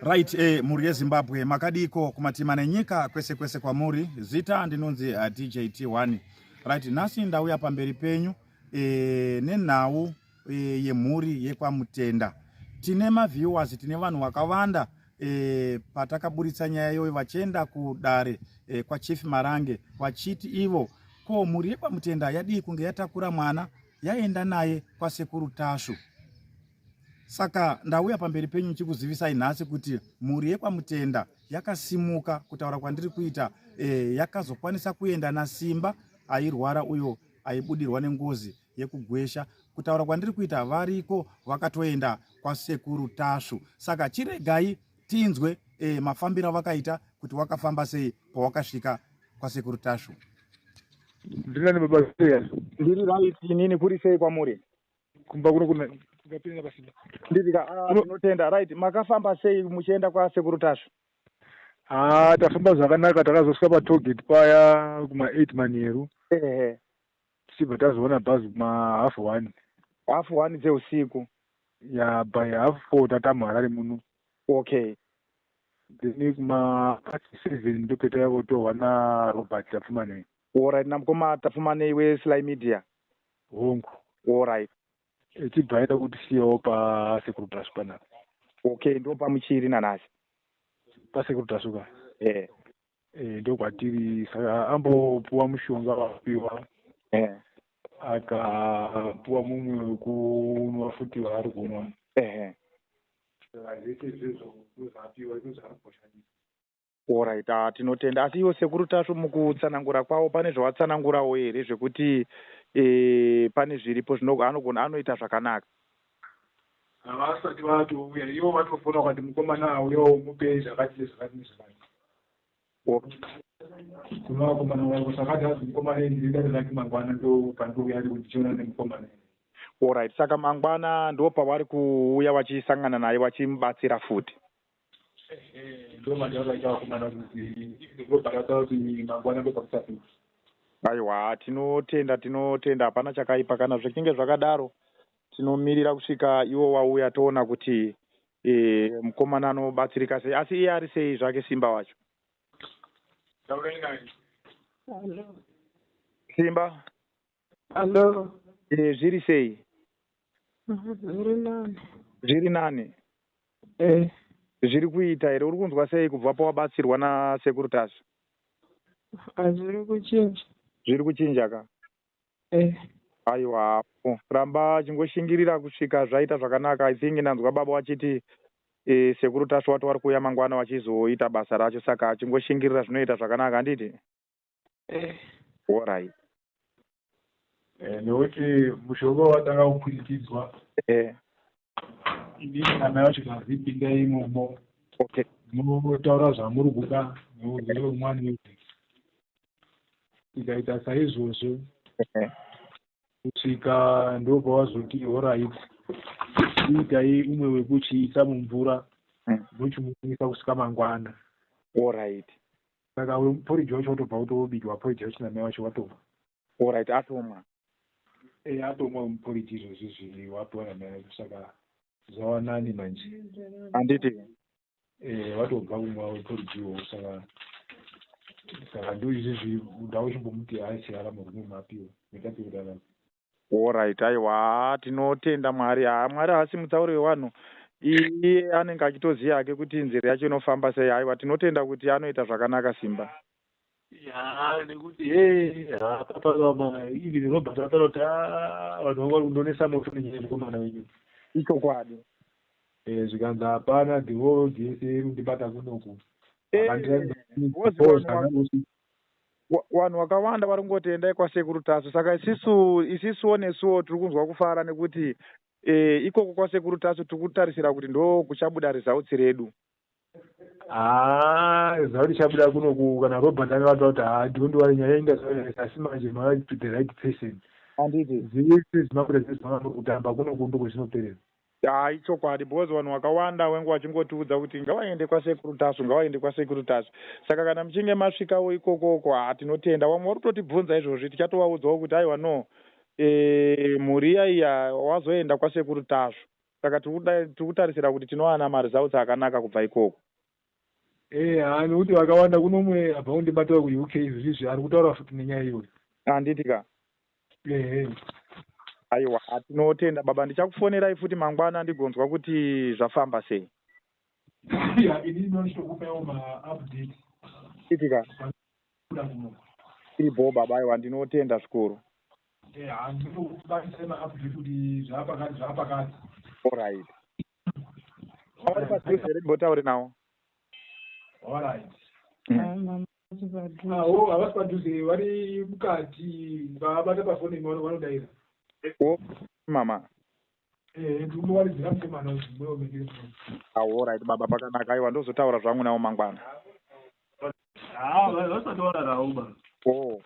Right, mhuri yeZimbabwe, makadiko kumatima nenyika kwese kwese kwamuri. Zita ndinonzi DJ T1. Right, nhasi ndauya pamberi penyu nenhau yemhuri yekwaMutenda. Tine maviewers, tine vanhu vakawanda patakaburitsa nyaya iyoyo vachienda kudare kwaChief Marange vachiti ivo ko mhuri yekwaMutenda yadii kunge yatakura mwana yaenda naye kwaSekuru Tasvu. Saka ndauya pamberi penyu ndichikuzivisai nhasi kuti mhuri yekwaMutenda yakasimuka kutaura kwandiri kuita, yakazokwanisa kuenda naSimba airwara uyo aibudirwa nengozi yekugwesha. Kutaura kwandiri kuita variko vakatoenda kwaSekuru Tasvu. Saka chiregai tinzwe mafambiro avakaita kuti wakafamba sei pawakasvika kwaSekuru Tasvu. Ndinani baba Serious? Ndiri right inini, kuri sei kwamuri? Kumba kuno kuna kungapinda pasina. Ndirika, tinotenda. Right, makafamba sei muchienda kwaSekuru Tasvu? Ah, tafamba zvakanaka, takazosvika patollgate paya kuma 8 manheru. Tichibva tazoona bhazi kuma 1:30. 1:30 dzeusiku. Ya, by 4:30 tatamuHarare muno. Then kuma past 7 ndopetaya kutorwa naRobert Tapfumanei. Alright, namukoma Tapfumanei weSly Media. Hongu. Alright. Ichibva aenda kutisiyawo paSekuru Tasvu panapa. Okay, ndo pamuchiri nanhasi? PaSekuru Tasvu ka. Eh. Ndokwatiri, saka ambopuwa mushonga wapiwa. Akapuwa mumwe wekunwa futi waari kunwa. Saka zvese izvozvo ndozvaapiwa, ndozvaari kumboshandisa. Alright, tinotenda. Asi iwo Sekuru Tasvu mukutsanangura kwavo pane zvavatsanangurawo here zvekuti pane zviripo zvino anogona anoita zvakanaka? Havasati vatouya, ivo vatofona vakati mukomana auyawo mupe zvakati nezvakati nezvakati. Kuna vakomana vavo, saka ati azi mukomana ndiri dare rake mangwana ndo pandouya ari ndichiona nemukomana. Alright, saka mangwana ndo pavari kuuya vachisangana naye vachimubatsira futi. Ndo matauro aita vakomana kuti ndobva kuti mangwana ndo pakusafika. Aiwa, tinotenda, tinotenda, hapana chakaipa. Kana zvichinge zvakadaro tinomirira kusvika iwo wauya toona kuti mukomana anobatsirika sei. Asi iye ari sei zvake Simba wacho? Taurai naye. Hello. Simba. Hello. Zviri sei? Zviri nani. Zviri nani? Eh. Zviri kuita here? Uri kunzwa sei kubva pawabatsirwa naSekuru Tasvu? Hazviri kuchinja. Zviri kuchinja ka? Eh. Aiwa, ramba chingoshingirira kusvika zvaita zvakanaka. I think ndanzwa baba vachiti Sekuru Tasvu wati vari kuuya mangwana vachizoita basa racho, saka chingoshingirira zvinoita zvakanaka, handiti? Eh. Alright. Nekuti mushonga watanga kupwitikidzwa. Inini namai vacho tazipinda imomo. Munotaura zvamuri kuda neurwere hwemwana. Tikaita saizvozvo. Kusvika ndopawazoti alright, itai umwe wekuchiisa mumvura muchimumwisa kusvika mangwana. Alright. Saka porridge wacho watobva kutobikwa, porridge wacho namai wacho watomwa. Alright, atomwa. Atomwa porridge izvozvi zvi wapiwa namai wacho, saka zvava nani manje. Handiti? Watobva kumwa porridge iwowo, saka ndo izvizvi ndauchimbomuti achirara murume mapiwa nekapirara. Alright, aiwa, tinotenda Mwari. Mwari haasi mutsauri wevanhu, iye anenge achitoziva hake kuti nzira yacho inofamba sei. Aiwa, tinotenda kuti anoita zvakanaka Simba. Ya, nekuti hapapama even Robert ataura kuti vanhu vanga vari kundonesa moto nenyaya yemukomana wenyu. Ichokwadi. Zvikanzi hapana, the world yese iri kundibata kunoku. Vanhu vakawanda vari kungoti endai kwaSekuru Tasvu, saka isisuwo nesuwo tiri kunzwa kufara nekuti ikoko kwaSekuru Tasvu tiri kutarisira kuti ndo kuchabuda results redu. Zau richabuda kunoku kana Robert ange vataura kuti don't worry, nyaya inga zvakanaka, asi manje mava to the right person. Handiti? Zvese zvimabuda zvese zvamuri kutamba kunoku ndokuzvinoperera. Ichokwadi, because vanhu vakawanda wengu vachingotiudza kuti ngavaende kwaSekuru Tasvu, ngavaende kwaSekuru Tasvu. Saka kana muchinge masvikawo ikokoko, tinotenda. Vamwe vari kutotibvunza izvozvi, tichatovaudzawo kuti aiwa no, mhuri iya iya wazoenda kwaSekuru Tasvu. Saka tiri kutarisira kuti tinowana maresults akanaka kubva ikoko. Eh, ha, nekuti vakawanda kuno umwe abva kundibatawo kuUK izvizvi ari kutaura futi nenyaya iyoyo. Handiti ka? Ehe. Aiwa, tinotenda baba. Ndichakufonerai futi mangwana ndigonzwa kuti zvafamba sei. Ya, ini ndinochitokupaiwo maupdate. Handiti ka? Kuda kuno. Iripo baba, aiwa, ndinotenda zvikuru. Eh, ha, ndinokubatisai maupdate kuti zvaapakati zvaapakati. Alright. Vari padhuze here, ndimbotaure navo? Alright. Mama vari padhuze. Awo, havasi padhuze, vari mukati, vabata pafoni vanodaira. O mama. Eh, ndikumbowaridzira mukomana mweomekere. Alright baba, pakanaka. Aiwa, ndozotaura zvangu navo mangwana. Ha, vasati vararawo ba. Oh.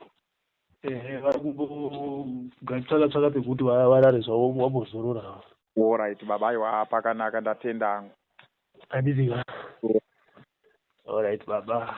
Ehe, vari kumbotsvaka tsvaka pekuti varare zvavo, vambozorora. Alright baba, aiwa, pakanaka, ndatenda hangu. Handiti ka? Alright baba.